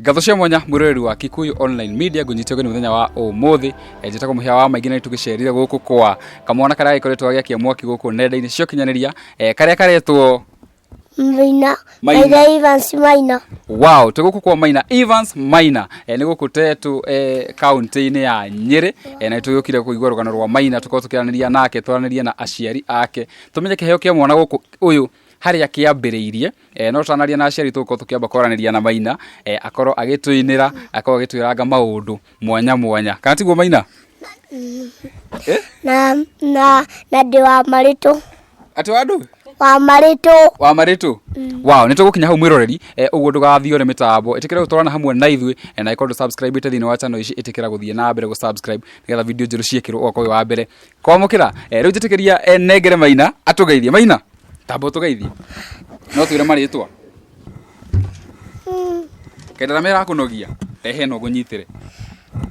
Ngatho cia mwanya mwiroreri wa Kikuyu Online Media ngunyite ũgeni mũthenya wa ũmũthĩ. Njĩtagwo Mũhĩa wa Maingĩ na nĩtũgĩcerire gũkũ kwa kamwana karĩa gagĩkoretwo gagĩakia mwaki gũkũ nenda-inĩ cia ũkinyanĩria, karĩa karetwo Maina. Maina. Maina Evans Maina. Wow, twĩ gũkũ kwa Maina Evans Maina, nĩ gũkũ Tetu, kaunti-inĩ ya Nyĩrĩ, na nĩtũgĩũkire kũigua rũgano rwa Maina, tũkorwo tũkĩaranĩria nake, twaranĩrie na aciari ake, tũmenye kĩheo kĩa mwana gũkũ ũyũ harĩa kĩambĩrĩirie. No tũtanaria na aciari tũgũkorwo tũkĩamba kwaranĩria na Maina, akorwo agĩtũinĩra, akorwo agĩtwĩranga maũndũ mwanya mwanya, kana tiguo Maina? Na ndĩ wa Marĩtũ. Atĩ wa ndũ? Wa Marĩtũ. Wa Marĩtũ. Wow, nĩ tũgũkinya hau mwĩroreri, ũguo ndũgathiore mĩtambo, ĩtĩkĩra gũtwarana hamwe na ithuĩ, na ĩkorwo ndũ subscribe thĩinĩ wa channel ici, ĩtĩkĩra gũthiĩ na mbere gũ subscribe nĩgetha video njerũ ciĩkĩrwo ũgakorwo wĩ wa mbere kwamũkĩra. Rĩu njĩtĩkĩria, nengere Maina atũgeithie. Maina, tamba ũtũgeithie, no twĩre marĩtwa kendarama ĩrakũnogia, rehe ĩno ngũnyitĩre.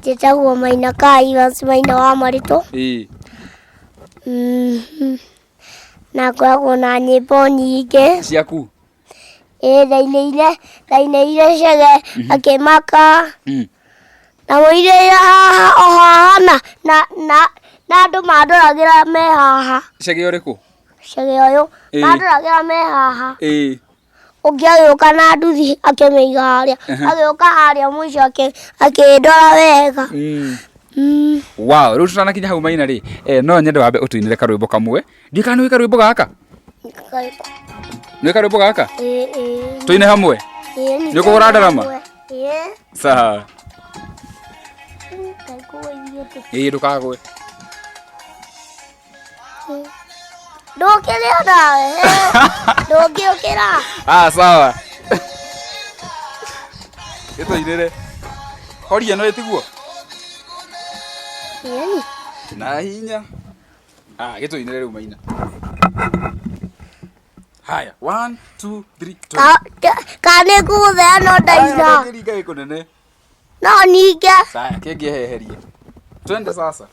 Njĩtagwo Maina ka Evans Maina wa Marĩtũ. Ĩĩ. Na ngoragwo na nyĩmbo nyingĩ. Ciaku? Ĩĩ, ndainĩire Chege akĩmaka. Na mũirĩire haha o haha na andũ mandoragĩra me haha. Chege ũrĩkũ? Chege ũyũ. Ĩĩ. Mandoragĩra me haha. Ĩĩ. Ũngĩ agĩũka na nduthi akĩmĩiga harĩa. Agĩũka harĩa mũico akĩndora wega. Wow, rĩu tũtanakinya hau Maina rĩ, no nyende wambe ũtũinĩre karwĩmbo kamwe. Ndiũĩ kana nĩũĩ karwĩmbo gaka? Karĩkũ? Nĩũĩ karwĩmbo gaka? Ĩĩ, ĩĩ. Tũine hamwe? Ĩĩ, nĩ Nĩ ũkũgũra ndarama? Ĩĩ. Sawa. Ndakũgũithie. Ĩĩ, ndũkagwe. Ndũkĩrĩ onawe. Ndũngĩũkĩra. Ah, sawa. Gĩtũinĩre. Horia no ĩtiguo. Ĩni. Na hinya. Ah, gĩtũinĩre rĩu Maina. Haya, 1 2 3 2. Ka nĩ ngũgũthea no ndaina. Ndĩringa gĩkũnene. No ninge. Saya, kĩngĩheherie. Twende sasa.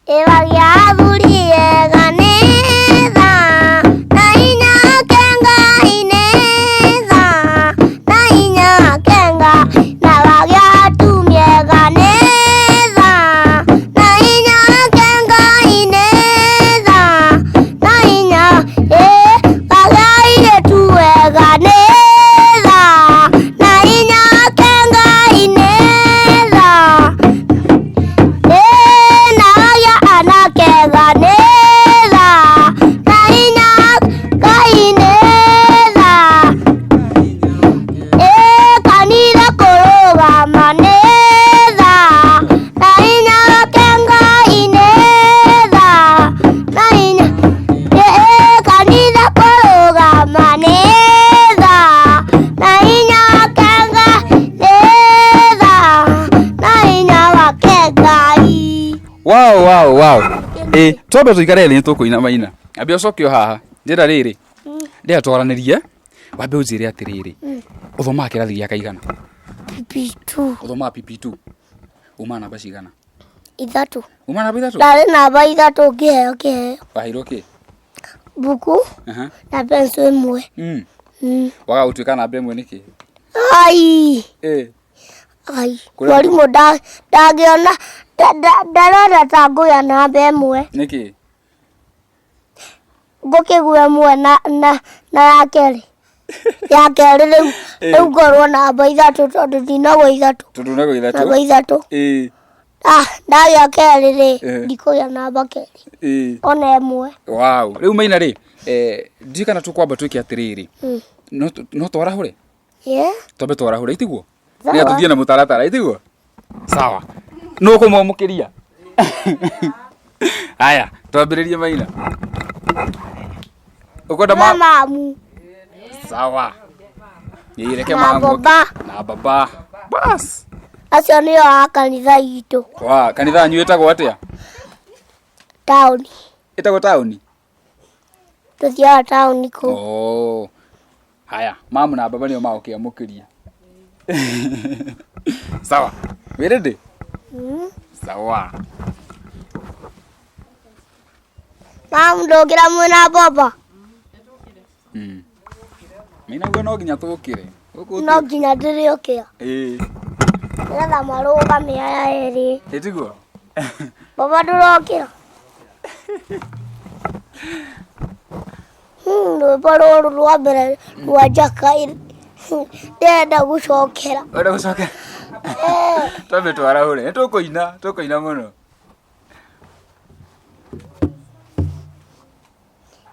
Ĩwagia athuri ega nĩ tha, na hinya kenga nĩ tha, na hinya kenga, na wagĩa atumia ega nĩ tha, na hinya kenga nĩ tha, na hinya ĩ wagĩa airĩtu ega nĩ tha, na hinya kenga nĩ tha. Ĩnagia anake ganitha, na hinya Ngai nĩ tha. Ĩ kanitha kũrũgama nĩ tha, na hinya wake Ngai nĩ tha. Na hinya ĩ kanitha kũrũgama nĩ tha, na hinya wake Ngai nĩ tha, na hinya wake Ngai. Wow. Twambe tũikare thĩ nĩtũkũina Maina. Ambia ũcoke o haha. Njĩra rĩrĩ. Ndĩrenda twaranĩrie. Wambe ũnjĩre atĩrĩrĩ. Ũthomaga kĩrathi gĩa kaigana? PP2. Ũthomaga PP2. Uma namba cigana? 3. Uma namba 3? Ndarĩ namba 3 ngĩheo kĩheo. Waheirwo kĩ? Mbuku na pencil ĩmwe. Waga gũtuĩka namba 1 nĩkĩ? Ai. Ai. Mwarimũ ndangĩona, ndarona ta ngũgĩa namba 1. Nĩkĩ? Ngũkĩgua 1 na ya kerĩ. Ya kerĩ rĩu, rĩu ngorwo namba 3 tondũ ndinagwa 3. Tondũ ndinagwa 3. Namba 3. Ah, ndagĩa kerĩ rĩ, ndikũgĩa namba kerĩ. Ona 1. Wow. Rĩu Maina rĩ, ndiũĩ kana tũkwamba twĩke atĩrĩrĩ. No twarahũre? Yeah. Twambe twarahũre, itiguo? Sawa. Nĩgetha tũthiĩ na mũtaratara, itiguo? Sawa. Nũ ũkũmwamũkĩria? Haya, twambĩrĩrie Maina. Ũkwenda ma Mamu. Sawa. Ĩĩ, reke Na mamu. baba. Na baba. Bas. Acio nĩo a kanitha itũ. Wa, kanitha yanyu ĩtagwo atĩa? Taũni. Ĩtagwo taũni? Tũthiaga taũni kũu. Oh. Haya, mamu na baba nĩo magũkĩamũkĩria. Sawa. Wĩ ready? Sawa. Mamu ndũkĩra mwĩna baba. Maina uga no nginya tũkĩre. Gũkũ No nginya ndĩrĩũkĩra. Ĩĩ. Nĩgetha marũgame aya erĩ. Ĩ tiguo? Baba ndũrokĩra. Rwĩmbo rũrũ rwa mbere rwa Njaka ndĩrenda gũcokera. Ũrenda gũcokera? Twambe twarahũre. Nĩ tũkũina, tũkũina mũno.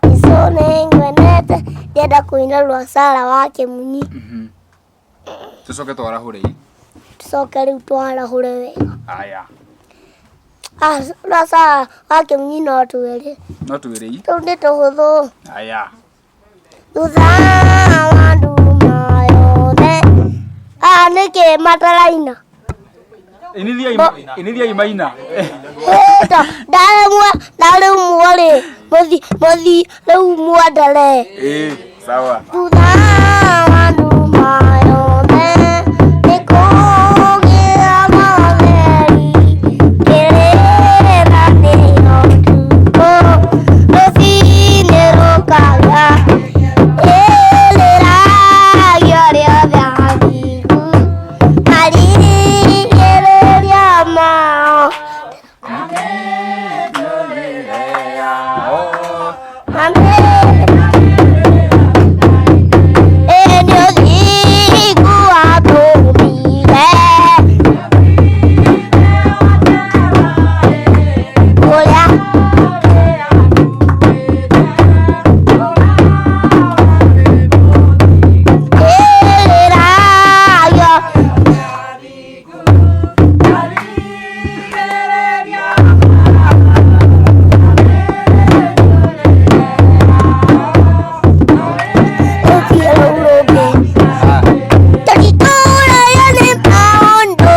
Ico nĩ ngwendete ndĩrenda kũina rwa Sarah wa Kĩmunyi. Tũcoke twarahũre ĩ. Tũcoke rĩu twarahũre wega. Aya. Ah, rwa Sarah wa Kĩmunyi no twĩre. No twĩre ĩ. Tũu nĩ tũhũthũ. Aya. Thutha wa nduma yothe. Ah, nĩkĩ mataraina? Inithiai inithiai maina. Ĩta, ndarĩmwe ndarĩmwo rĩ, mũthi mũthi rĩu mwendelee. Ĩĩ, sawa. Thutha wa nduma yothe nĩ kũgĩaga ũtheri, kĩrĩranĩro ũtukũ, rũcinĩ rũkagĩa, ĩrĩragio rĩothe athingu, marigĩrĩrio mao. Amen. Ĩ nĩ ũthingu watũmire ũrĩa ĩrĩragio rũthiĩ rũu rũngĩ. Tũtitũraga nĩ maũndũ.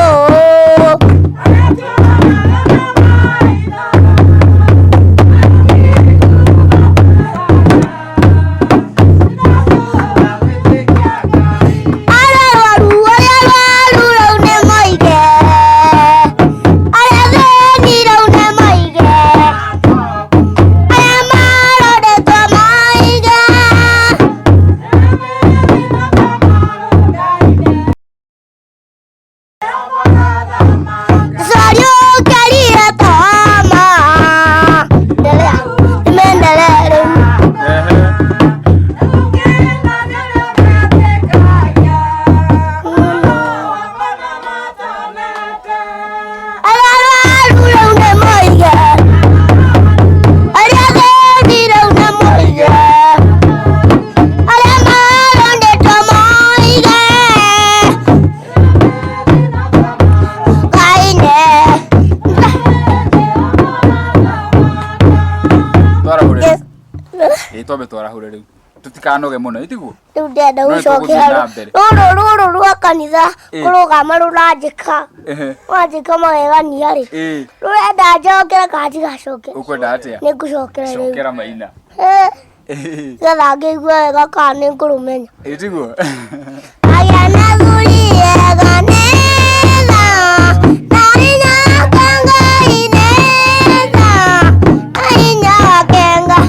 Arĩa arwaru, arĩa arwaru rĩu nĩ moige. Arĩa athĩni rĩu nĩ moige. Arĩa marondetwo moige. Cariũkĩrie tama. Endelea. Nimeendelea rĩu. Arĩa arwaru rĩu nĩ moige. Arĩa athĩni rĩu nĩ moige. Arĩa marondetwo moige. Ngai nĩ Twarahũre. Yes. Ĩĩ, twambe twarahũre rĩu. Tũtikanoge mũno, ĩ tiguo? Rĩu ndĩrenda No nĩ tũgũthiĩ gũcokera na mbere. rũrũ rũrũ rwa kanitha Ĩ. kũrũgama rũranjĩka Ehe. rũranjĩka magegania rĩ Ĩĩ, rũrenda njokere kana ndigacokere ũkwenda atĩa? nĩ ngũcokera rĩu Cokera maina. Ĩ, Ĩĩ, nĩgetha ngĩigue wega kana nĩ ngũrũmenya ĩ tiguo? Aya na thuri ega nĩtha na hinya kenga inetha na hinya kenga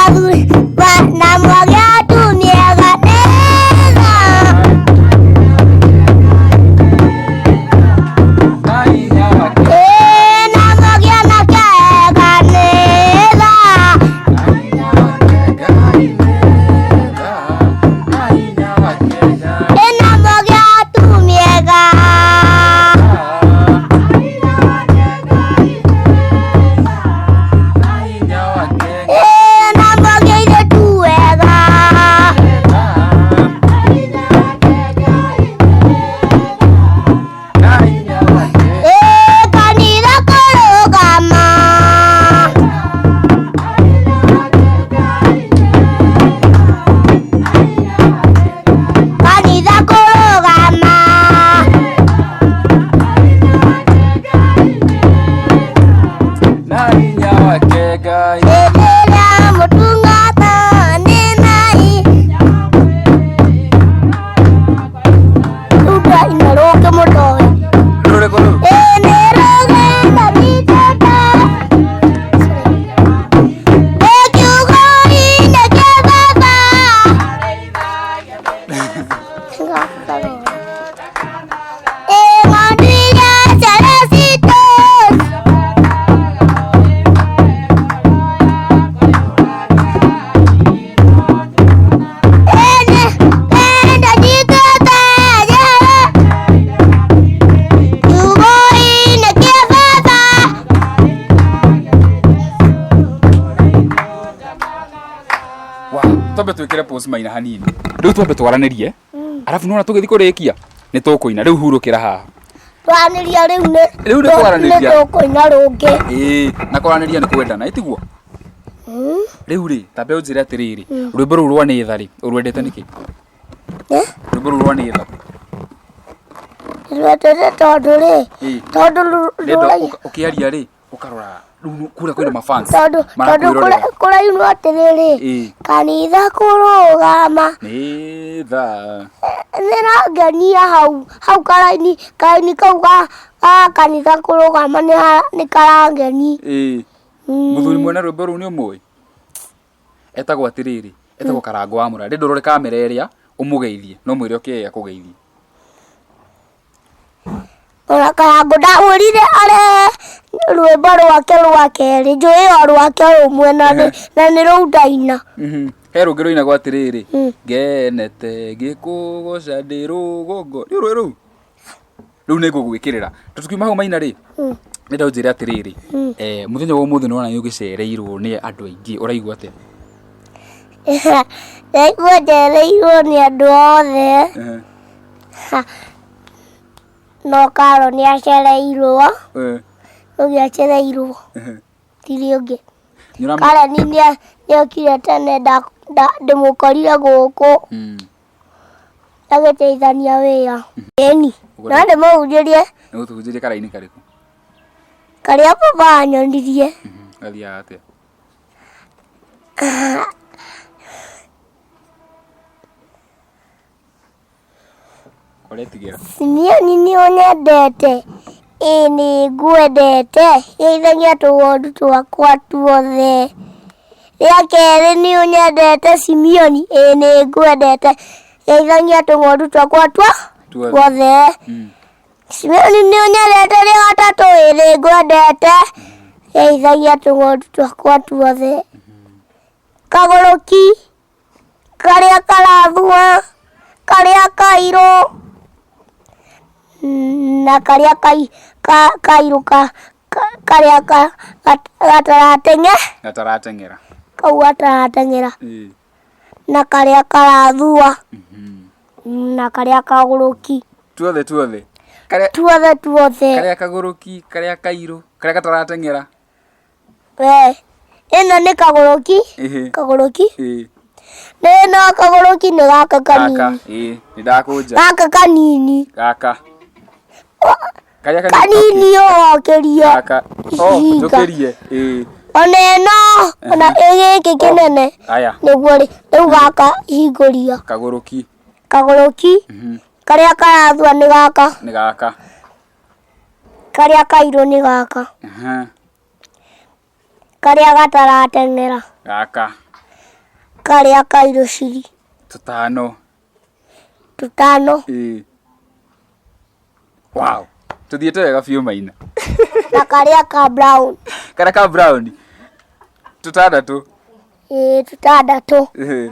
athuri na mwage atumia ega nĩtha. Ĩ, na mwage anake ega nĩtha. Ĩ ng'ondu iria njega citũ. Ene enda njitĩte njere kiugũ-inĩ kĩa baba. Wow, twambe twĩkĩre pause Maina hanini. Rĩu twambe twaranĩrie. Arabu nĩwona tũgĩthiĩ kũrĩkia nĩ tũkũina. Rĩu hurũkĩra haha. Twaranĩria rĩu nĩ Rĩu nĩ kwaranĩria. nĩ tũkũina rũngĩ. Ĩĩ, na kwaranĩria nĩ kwendana, ĩ tiguo? Rĩu rĩ, tambe ũnjĩre atĩrĩrĩ, rwĩmbo rũu rwa nĩ tha rĩ, ũrwendete nĩkĩ? Eh? Rwĩmbo rũu rwa nĩ tha. Rwendete tondũ rĩ, Ĩĩ. tondũ Ndĩrenda rũragia ũkĩaria rĩ, ũkarora rĩu kũrĩa kwĩna mafans. tondũ tondũ marakwĩrorera. kũrainwo atĩrĩrĩ, Ĩĩ. kanitha kũrũgama Nĩ tha. nĩrangenia hau hau karaini karaini kau ga ga kanitha kũrũgama nĩ nĩ karangeni. Ĩĩ. Mũthuri mwene rwĩmbo rũu nĩ ũmũĩ? Etagwo atĩrĩrĩ, etagwo Karango wa Mũrara. Ndĩrenda ũrore kamera ĩrĩa ũmũgeithie, no mwĩre oke akũgeithie. Ona Karango ndamwĩrire arehe rwĩmbo rwake rwa kerĩ, njũĩ o rwake rũmwe na nĩ na nĩ rũu ndaina. He rũngĩ rũinagwo atĩrĩrĩ, ngenete ngĩkũgoca ndĩ rũgongo. Nĩ ũrũĩ rũu? Rĩu nĩ ngũgwĩkĩrĩra. Tondũ tukiuma hau Maina rĩ, nĩenda ũnjĩre atĩrĩrĩ, mũthenya wa ũmũthĩ nĩwona nĩ ũgĩcereirwo nĩ andũ aingĩ, ũraigua atĩa? Ndaigua njereirwo nĩ andũ othe. No Karo nĩ acereirwo, ũngĩ acereirwo, tirĩ ũngĩ. Nĩ ũramenya? Karen nĩokire tene ndĩmũkorire gũkũ agĩteithania wĩra. Ĩni, no ndĩmũhunjĩrie Nĩ gũtũhunjĩria karaini karĩkũ? karĩa baba anyonirie. Gathiaga atĩa? Ũretigĩra? Simeoni nĩ ũnyendete? Ĩĩ nĩ ngwendete, geithagia tũgondu twakwa tuothe. Rĩa kerĩ nĩ ũnyendete Simeoni? Ĩĩ nĩ ngwendete, geithagia tũgondu twakwa Tuothe. tuothe. Simeoni nĩ ũnyendete? Rĩa gatatũ, ĩĩ nĩ ngwendete, geithagia tũgondu twakwa tuothe. Kagũrũki karĩa karathua, karĩa kairũ na karĩa kairũ karĩa gatarateng'e Gatarateng'era. kau gatarateng'era Ĩĩ. na karĩa karathua na karĩa kagũrũki. Tuothe tuothe. Karĩa Tuothe tuothe. karĩa kagũrũki, karĩa kairũ, karĩa gatarateng'era. We ĩno nĩ kagũrũki. Ĩhĩ. Kagũrũki. Ĩĩ. Nĩ ĩno kagũrũki nĩ gaka Gaka. kanini. Ĩĩ, nĩ ndakũnja. Gaka kanini. Gaka. Karĩa kanini. Kanini ũgokĩrie. Gaka. Oh, Ihinga. njũkĩrie. Ĩĩ. Ona ĩno ona ĩ gĩkĩ kĩnene. Aya. Nĩguo rĩ rĩu gaka hingũria. Kagũrũki. Kagũrũki. Karĩa karathua nĩ gaka. Nĩ gaka. Karĩa kairũ nĩ gaka. Aha. Karĩa gatarateng'era. Gaka. Karĩa kairũ ciri. Tũtano. Tũtano. Ĩĩ. Wow. Tũthiĩte wega biũ Maina. Na karĩa ka brown. Karĩa ka brown. Tũtandatũ. Ĩĩ tũtandatũ. Ĩhĩ.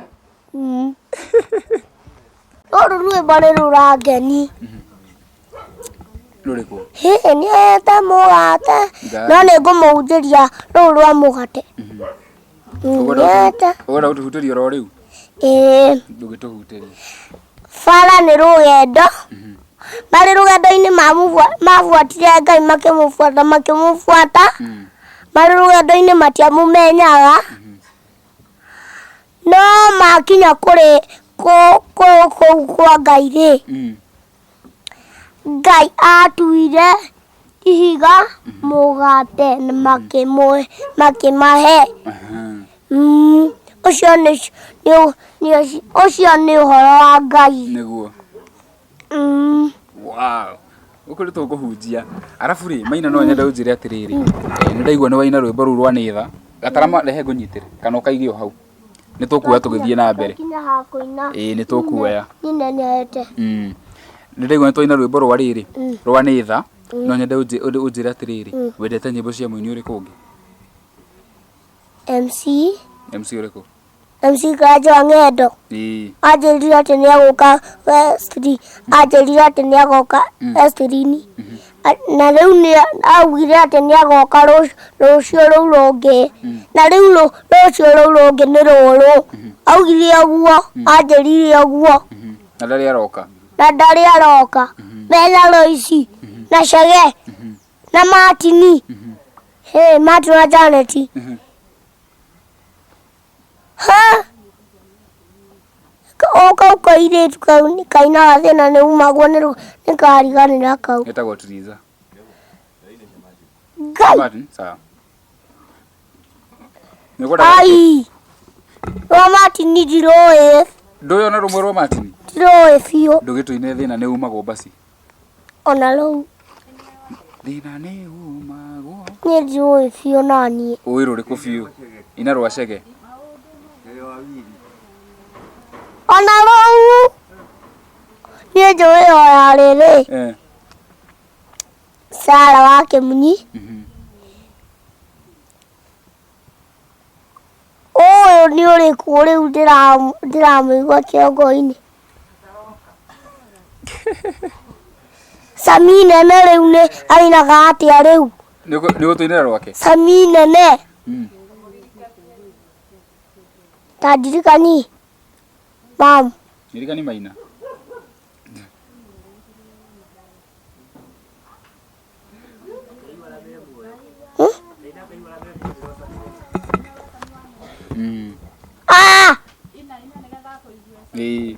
Rũrũ rwĩmbo nĩ rũrangeni. Rũrĩkũ? Hihi nĩoete mũgate. No nĩ ngũmũhunjĩria rũu rwa mũgate. Nĩoete. Ũkwenda gũtũhutĩria oro rĩu? Ĩĩ. Ndũgĩtũhutĩrie. Bara nĩ rũgendo. Marĩ rũgendo-inĩ mabuatire Ngai makĩmũbuata makĩmũbuata. Marĩ rũgendo-inĩ matiamũmenyaga. No makinya kũrĩ kũu kwa Ngai rĩ, Ngai atuire ihiga mũgate na makĩmahe. Ũcio nĩ ũcio nĩ ũhoro wa Ngai. Nĩguo. Wow. Gũkũ nĩ tũkũhunjia. Arabu rĩ, Maina no nyende ũnjĩre atĩrĩrĩ, nĩ ndaigua nĩ waina rwĩmbo rũu rwa nĩ tha. Gatarama rehe ngũnyitĩre kana ũkaige o hau. Nĩ tũkuoya tũgĩthiĩ na mbere. Twakinya ha kũina. Ĩĩ nĩ tũkuoya. Ninenehete. Nĩ ndaigua nĩ twaina rwĩmbo rwa rĩrĩ rwa nĩ tha. No nyende ũnjĩre atĩrĩrĩ, wendete nyĩmbo cia mũini ũrĩkũ ũngĩ? MC MC ũrĩkũ? MC Kanja wa Ng'endo. Ĩĩ. Anjĩrire atĩ nĩ egũka Westri, anjĩrire atĩ nĩ agoka Westrini. Na rĩu nĩ augire atĩ nĩ agoka rũciũ rũu rũngĩ. Na rĩu rũciũ rũu rũngĩ nĩ rũrũ. Augire ũguo, anjĩrire ũguo. Na ndarĩ aroka. Na ndarĩ aroka. Mena Loici, na Chege, na Martini. Hey, Martin na Janet. Ha! O kau kairĩtu kau nĩ kainaga thĩna nĩ umagwo nĩ kariganĩra kau. Getagwo Triza. Ngai! Martin, sawa. Nĩ ũkwenda Ai! Rwa Martin ndirũĩ, ndũĩ ona rũmwe rwa Martin? ndirũĩ biũ Ndũgĩtũinĩre thĩna nĩ umagwo basi. ona rũu. Thĩna nĩ umagwo. Niĩ ndirũĩ biũ naniĩ. Ũĩ rũrĩkũ biũ? Ina rwa Chege. Ona rũu niĩ njũĩ o ya rĩrĩ Sara wa Kĩmunyi. Ũyũ nĩ ũrĩkũ rĩu ndĩramũigua kĩongo-inĩ? Sami nene rĩu nĩ ainaga atĩa rĩu? Nĩ ũgũtũinĩra rwake? Sami nene. Ta ndirikani mam. Ndirikani Maina. Ah! Ĩĩ.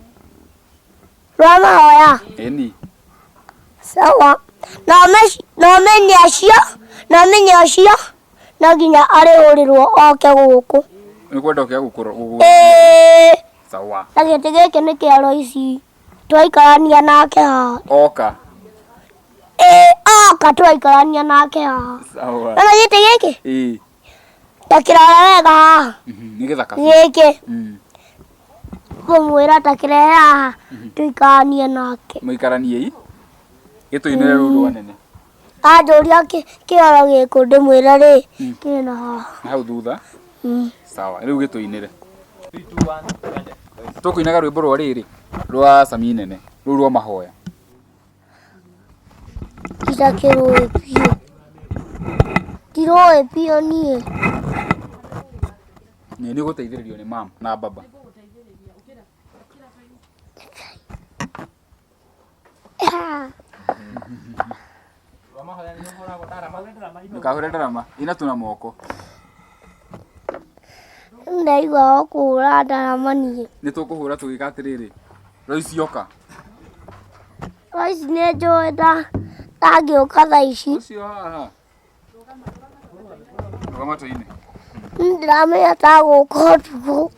Rwa mahoya. Ĩni. Sawa. Na ũmenye acio, na ũmenye acio no nginya arĩhũrĩrwo oke gũkũ. Nĩ kwenda oke gũkũrora. Ĩĩ. Sawa. Na gĩtĩ gĩkĩ nĩ kĩa Loici. Twaikarania nake haha. Oka. Ĩĩ, oka twaikarania nake haha. Sawa. Ona gĩtĩ gĩkĩ? Ĩĩ. Ta kĩrore wega haha. Nĩ gĩthaka. Gĩkĩ. Ngũmwĩra ta kĩrehe haha tũikaranie nake. Mũikaraniei. Gĩtũinĩre rũu rwa nene. Anjũria kĩoro gĩkũ ndĩmwĩre rĩ kĩna haha. Na hau thutha. Sawa, rĩu gĩtũinĩre. Tũkũinaga rwĩmbo rwa rĩrĩ rwa Sami nene, rũu rwa mahoya. Ndakĩrũĩ biũ. Ndirũĩ biũ niĩ. Nĩ ũgũteithĩrĩrio nĩ mam na baba. Ndũkahũre ndarama, ina tu na moko. Ndaigua o kũhũra ndarama niĩ. Nĩ tũkũhũra tũgĩka atĩrĩrĩ. Loici oka. Loici nĩ njũĩ ndangĩũka thaa ici. Ũcio haha. Rũgama tũine. Ndĩramenya tagũka ũtukũ.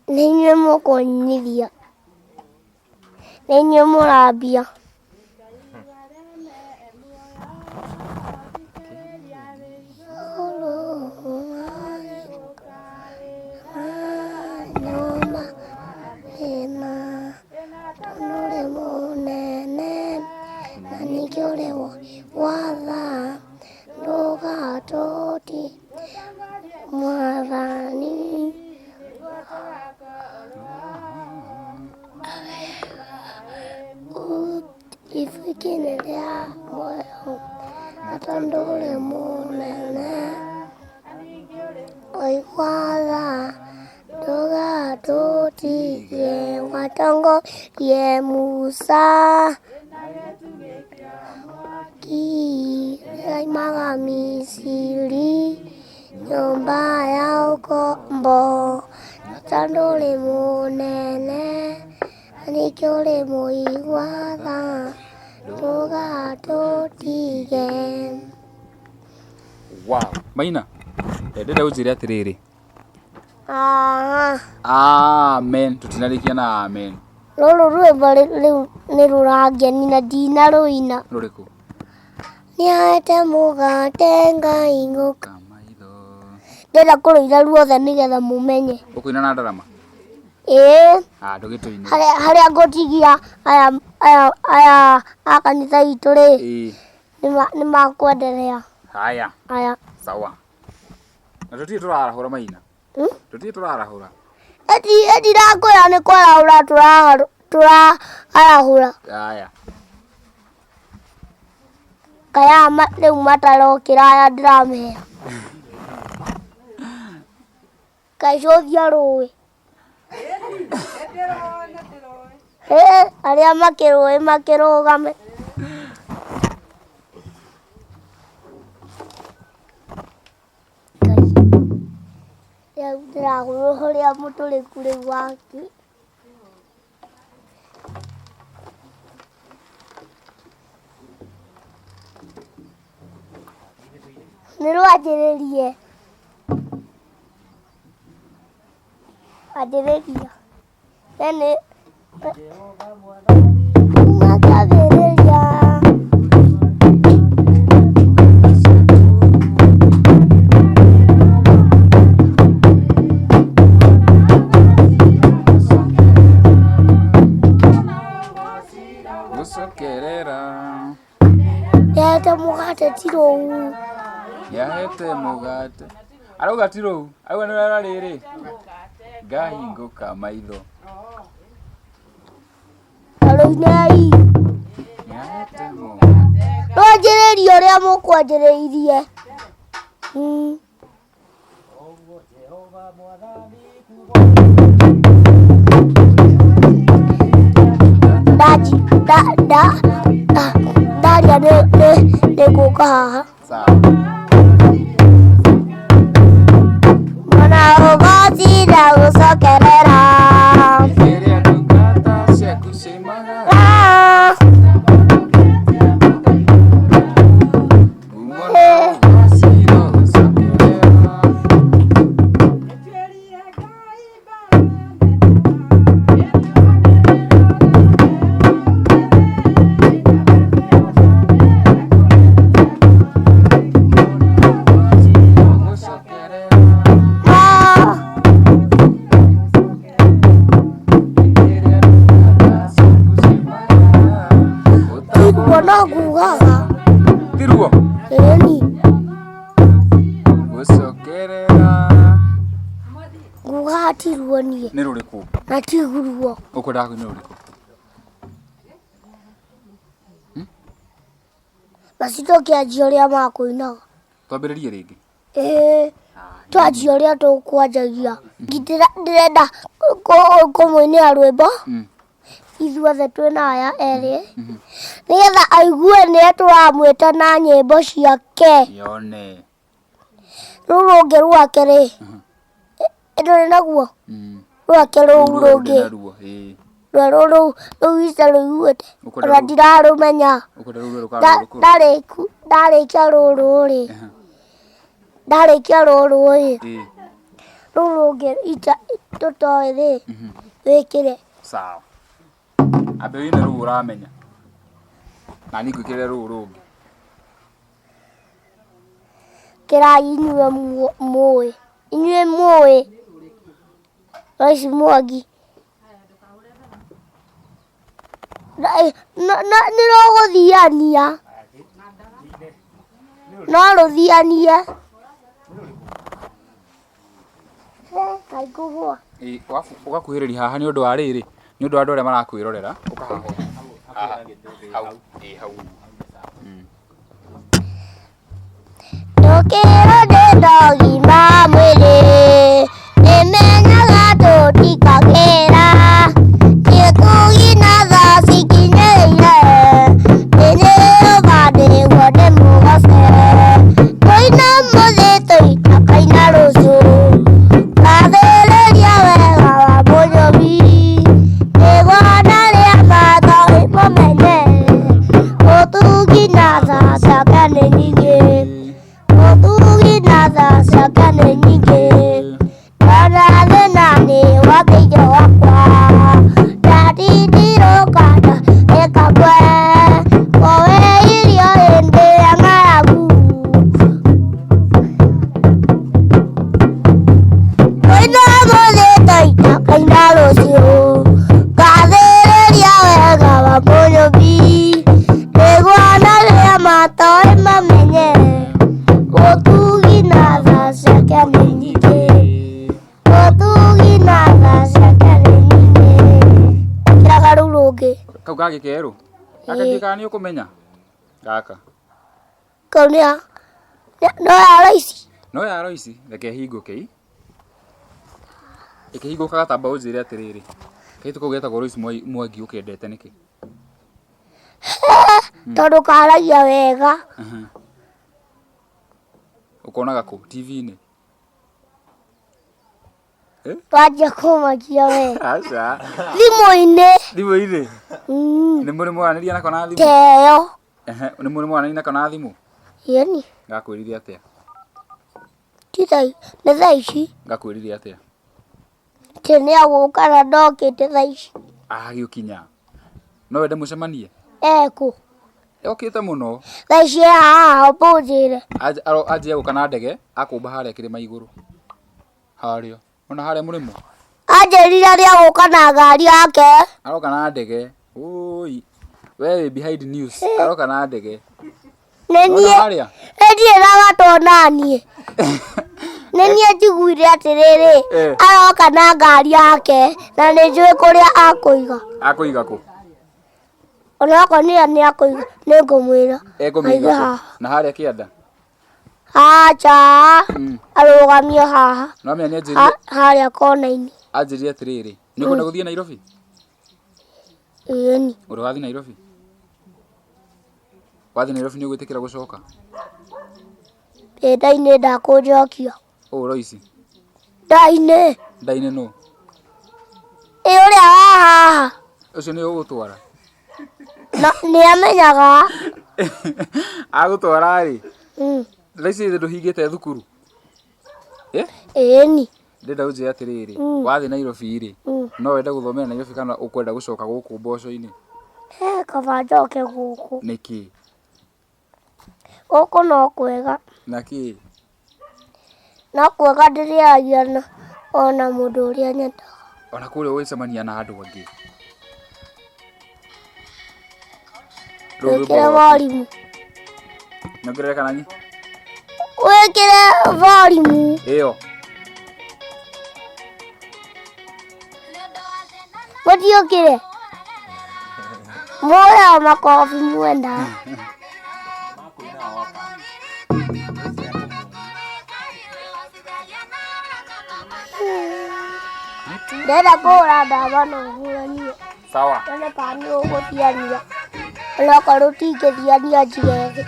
Nĩ inyuĩ mũkũnyithia. Nĩ inyuĩ mũrambia. Nyũmba ĩna ũrĩ mũnene na ningĩ ũrĩ wa tha ndũgatũti Mwathani. Ibuku-inĩ rĩa muoyo na tondũ ũrĩ mũnene ũigua tha ndũgatũtige watongorie Musa Kĩraimaga Misiri nyũmba ya ũkombo na tondũ ũrĩ mũnene na ningĩ ũrĩ mũigua tha ndũgatũtige. Wow. Maina, ndĩrenda ũnjĩre atĩrĩrĩ. Aha. Amen. Tũtinarĩkia na amen. Rũrũ rwĩmbo rĩu nĩ rũrangenia na ndinarũina. Rũrĩkũ? Nĩahete mũgate Ngai ngũka. Kamaitho. Ndĩrenda kũrũina ruothe nĩgetha mũmenye. Ũkũina na ndarama? Ĩĩ. Ah, ndũgĩtũinĩre. Harĩa harĩa ngũtigia aya aya aya a kanitha itũ rĩ, Ĩĩ. nĩ makwenderea. Haya. Aya. Sawa. Na tũtirĩ tũrarahũra Maina. Hmm? Tũtirĩ tũrarahũra. Eti ndirakwĩra nĩ kwarahũra tũrarahũra. Haya. Kaya rĩu matarokĩra aya ndĩramera. Kaĩ cũthia rũĩ. Arĩa makĩrũĩ makĩrũgame. Ngai. Rĩu ndĩrahũrwo ũrĩa mũtũrĩku rĩu waki. Nĩ rwanjĩrĩrie. Wanjĩrĩria. We nĩ kuma kĩambĩrĩria. Gũcokerera. Yahete mũgate ti rũu. Yahete mũgate. Arauga ti rũu. Arauga nĩ rwara rĩrĩ. Ngahingũka maitho. Rũinei. Yahete mũgate. Rwanjĩrĩrie ũrĩa mũkwanjĩrĩirie. Ndaji nda nda ndaria nĩ nĩ nĩ ngũka haha. Sawa. Mwana ũgocira gũcokerera. Rĩrĩa ndungata ciaku ciumaga. Ah, Ngumo na ũgociro gũcokerera. Gũcokerera. ah. Rĩrĩa ndungata ciaku ciumaga. Tiguo no ngugaga. Ti ruo. Ĩni Gũcokerera. ngugaga ti ruo niĩ Nĩ rũrĩkũ? na ti ruo. Ũkwendaga kũina rũrĩkũ? Basi tũkĩanjia ũrĩa makũinaga. Twambĩrĩrie rĩngĩ. Ĩĩ twanjia ũrĩa tũkwanjagia. Ndĩrenda kũmũinĩra rwĩmbo ithuothe twĩna aya erĩ nĩgetha aigue nĩe tũramwĩta na nyĩmbo ciake. Yone. Rũu rũngĩ rwake rĩ, ndũrĩ naguo? Rwake rũu rũngĩ Ruo. Ĩĩ. rwerũ rũu rũu ica rũiguĩte Ũkwenda ona rũu- ndirarũmenya. Ũkwenda rũu rwerũ kana rũrũ rũkũrũ? Ndarĩkia rũrũ rĩ, ndarĩkia rũrũ rĩ, Ĩĩ. rũu rũngĩ ica tũtoĩ rĩ, wĩkĩre. Sawa. Ambe wĩine rũu ũramenya. Na niĩ ngwĩkĩrĩre rũu rũngĩ. Kĩrai inyuĩ mũĩ, inyuĩ mũĩ. Lois Mwangi. Nĩ rũgũthiania. No rũthianie. Kaĩ ngũgũa. Ĩĩ, ũgakuhĩrĩria haha nĩ ũndũ wa rĩrĩ, nĩ ũndũ wa andũ arĩa marakwĩrorera, ũka haha. Haha. Hau. Ĩĩ, hau. Ndũkĩrwo ndĩ ndogima mwĩrĩ, nĩmenyaga tũtikagĩra, nĩkũgina thaa cikinyĩire, nĩnyĩrũga nĩguo ndĩmũgoce, tũina mũthĩ tũitakaina rũciũ, ngathĩrĩria wega wa Mũnyũmbi, nĩguo na arĩa matoĩ mũmenye, ũtugi na tha ciake nĩ nyingĩ. Ũtugi na tha ciake nĩ nyingĩ. Ndona thĩna nĩ wateithio wakwa. Ndatinda kangĩ kerũ. Gaka Ĩĩ. ndiũĩ kana nĩ ũkũmenya. Gaka. Kau nĩ ya no ya Loici. No ya Loici, reke hingũke ii. Ĩkĩhingũkaga tamba ũnjĩre atĩrĩrĩ. Kairĩtu kau getagwo Loici Mwangi ũkendete nĩkĩ? Tondũ karagia wega. Ũkonaga kũ? TV-inĩ? Wanjia kũmakia we. Aca. Thimũ-inĩ. Thimũ-inĩ? Mm. Nĩ mũrĩ mwaranĩria nako na thimũ? Teo. Ehe, nĩ mũrĩ mwaranĩria nako na thimũ? Yeni. Ngakwĩrire atĩa? Ti thaa nĩ thaa ici. Ngakwĩrire atĩa? Atĩ nĩ agũka na ndokĩte thaa ici. Agagĩũkinya. No wende mũcemanie? Ekũ. Okĩte mũno. Thaa ici e haha ũmbũnjĩre. Anjia gũka na ndege akũmba harĩa kĩrĩma igũrũ. Harĩa. Ona harĩa mũrĩmo. Anjĩrire nĩ agũka na ngari yake. Aroka na ndege. Ũi. We wĩ behind news. Aroka na ndege. Nĩ Ona niĩ harĩa. nĩ niĩ na naniĩ. Nĩ niĩ njiguire atĩrĩrĩ Eh. aroka na ngari yake na nĩ njũĩ kũrĩa akũiga. Akũiga kũ? Onokorwo nĩ nĩ akũiga nĩ ngũmwĩra. Ekũmĩiga Aige kũ? haha. Na harĩa kĩanda. Acha arũgamio haha No menya nĩ anjĩrire harĩa kona-inĩ. anjĩrire atĩrĩrĩ. Nĩ ũkwenda gũthiĩ Nairobi? Ĩni. Ũrĩ wathiĩ Nairobi? Wathiĩ Nairobi nĩ ũgwĩtĩkĩra gũcoka? Ĩ ndainĩ ndakũnjokia. Ũũ Loici. Ndainĩ. Ndainĩ nũ? Ĩ ũrĩa wa haha. Ũcio nĩ ũgũtwara? Na nĩ amenyaga. Agũtwara rĩ? Mm. Thaa ici ndũhingĩte thukuru? Eh? Ĩni. Ndĩrenda ũnjĩre atĩrĩrĩ, Mm. wathiĩ Nairobi rĩ, Mm. no wende gũthomera Nairobi kana ũkwenda gũcoka gũkũ mboco-inĩ? He kaba njoke gũkũ. Nĩkĩ? Gũkũ no kwega. Na kĩ? No kwega ndĩrĩaragia na ona mũndũ ũrĩa nyendaga. Ona kũrĩa ũgĩcemania na andũ angĩ. Rũu rwĩmbo Wĩkĩre rwaku. volume. Nyongerere kana nyi? Wĩkĩre volume. Ĩyo. Mũtiũkĩre. Muoya makobi mwenda. Ndĩrenda kũgũra ndawa no ũhũranie. Sawa. Nyone kana nĩ ũgũthiania. Onokorwo ũtingĩthiania njige thĩ.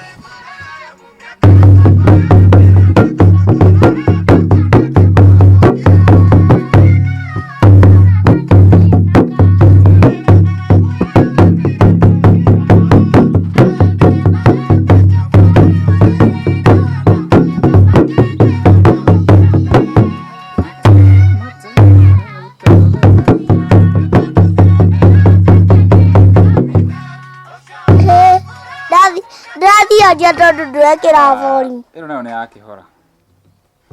Ndathianjia tondũ ndwekĩra volume. Ĩno nayo nĩ ya kĩhora.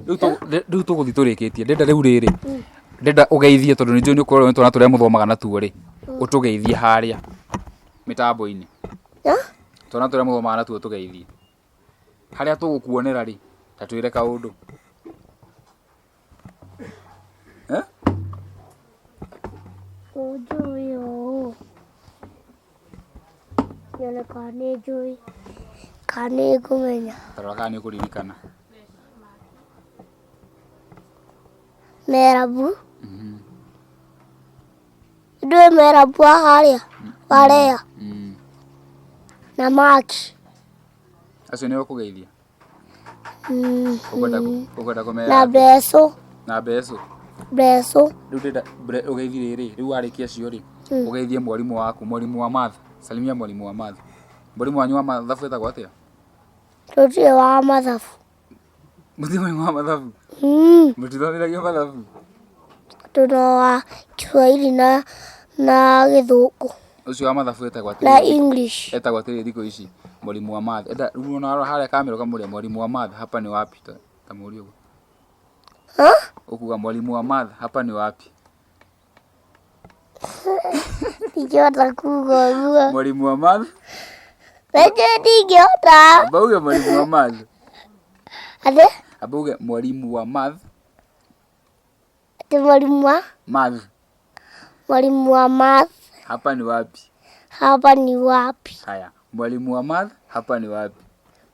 Rĩu rĩu tũgũthiĩ tũrĩkĩtie. Ndĩrenda rĩu rĩrĩ. Ndĩrenda ũgeithie tondũ nĩ njũĩ nĩ ũkoragwo nĩ twana tũrĩa mũthomaga natuo rĩ. Ũtũgeithie harĩa mĩtambo-inĩ. Twana tũrĩa mũthomaga natuo tũgeithie. Harĩa tũgũkuonera rĩ, ta twĩre kaũndũ. Eh? Ũnjũĩ ũũ. Nyone kana nĩ njũĩ. Kana nĩ ngũmenya. Ta rora kana nĩ ũkũririkana. Merabu. Ndũĩ Merabu wa harĩa? Warea. Na Maki. Acio nĩo ũkũgeithia? Ũkwenda ũkwenda kũmera Na atĩa? Mbeco. Na Mbeco. Mbeco. Rĩu ndĩrenda ũgeithie rĩrĩ, rĩu warĩkia acio rĩ, ũgeithie mwarimũ waku, mwarimũ wa math. Salimia mwarimũ wa math. Mwarimũ wanyu wa mathabu etagwo atĩa? Tũtirĩ wa mathabu. Mũtirĩ mwarimũ wa mathabu? Mũtithomithagio mathabu? Tũna wa Kiswahili na na Gĩthũngũ Ũcio wa mathabu etagwo na atĩrĩrĩ. English. Etagwo atĩrĩrĩ thikũ ici, mwalimu wa math. Enda rĩu ona warora harĩa kamera ũkamũria mwalimu wa math hapa ni wapi? Ta mũrie ũguo. Ha? Ũkuga mwalimu wa math hapa ni wapi? Ndingĩhota kuga ũguo. Mwalimu wa math? Rĩngĩ ndingĩhota. Amba uge mwalimu wa math. Atĩ? Amba uge mwalimu wa math. Atĩ mwalimu wa? Math. Mwalimu wa math. Hapa ni wapi? Hapa ni wapi? Haya, mwalimu wa math hapa ni wapi?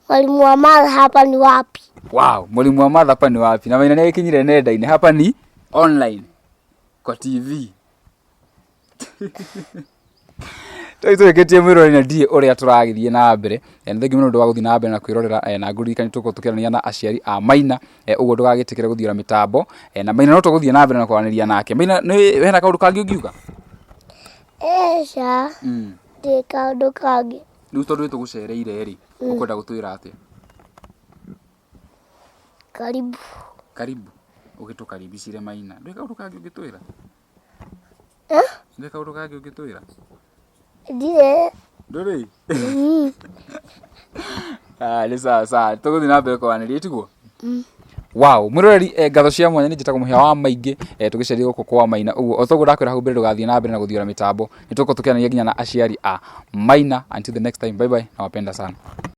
Mwalimu wa math hapa ni wapi? Wow, mwalimu wa math hapa ni wapi? Na Maina nĩ agĩkinyire nenda-inĩ, hapa ni online kwa TV. Tũrĩ tũrĩkĩtie mwĩroreri na ndiĩ ũrĩa tũragĩthiĩ na mbere. Nĩ thengiũ mũno nĩ ũndũ wa gũthiĩ na mbere na kwĩrorera, na ngũririkanie tũgũkorwo tũkĩaranĩria na aciari a Maina, ũguo ndũgagĩtĩkĩre gũthiũra mĩtambo. Na Maina no tũgũthiĩ na mbere na kwaranĩria nake. Maina, nĩ hena kaũndũ kangĩ ũngiuga? Eca, ndĩ kaũndũ kangĩ. Rĩu tondũ nĩ tũgũcereire rĩ, ũkwenda gũtwĩra atĩa? Karibu. Karibu. Ũgĩtũkaribicire Maina. Ndũrĩ kaũndũ kangĩ ũngĩtwĩra? Eh? Ndũrĩ kaũndũ kangĩ ũngĩtwĩra? Ndirĩ. Ndũrĩ? Ah, nĩ sawa sawa. Tũgũthiĩ na mbere kwaranĩria tiguo? Wow, mwĩroreri, ngatho cia mwanya. Nĩ njĩtagwo Mũhĩa wa Maingĩ, tũgĩceria gũkũ kwa Maina. Ũguo o toguo ndakwĩra hau mbere, ndũgathiĩ na mbere na gũthiũra mĩtambo, nĩ tũgũkorwo tũkĩaranĩria nginya na aciari a Maina. Until the next time, bye bye, nawapenda sana.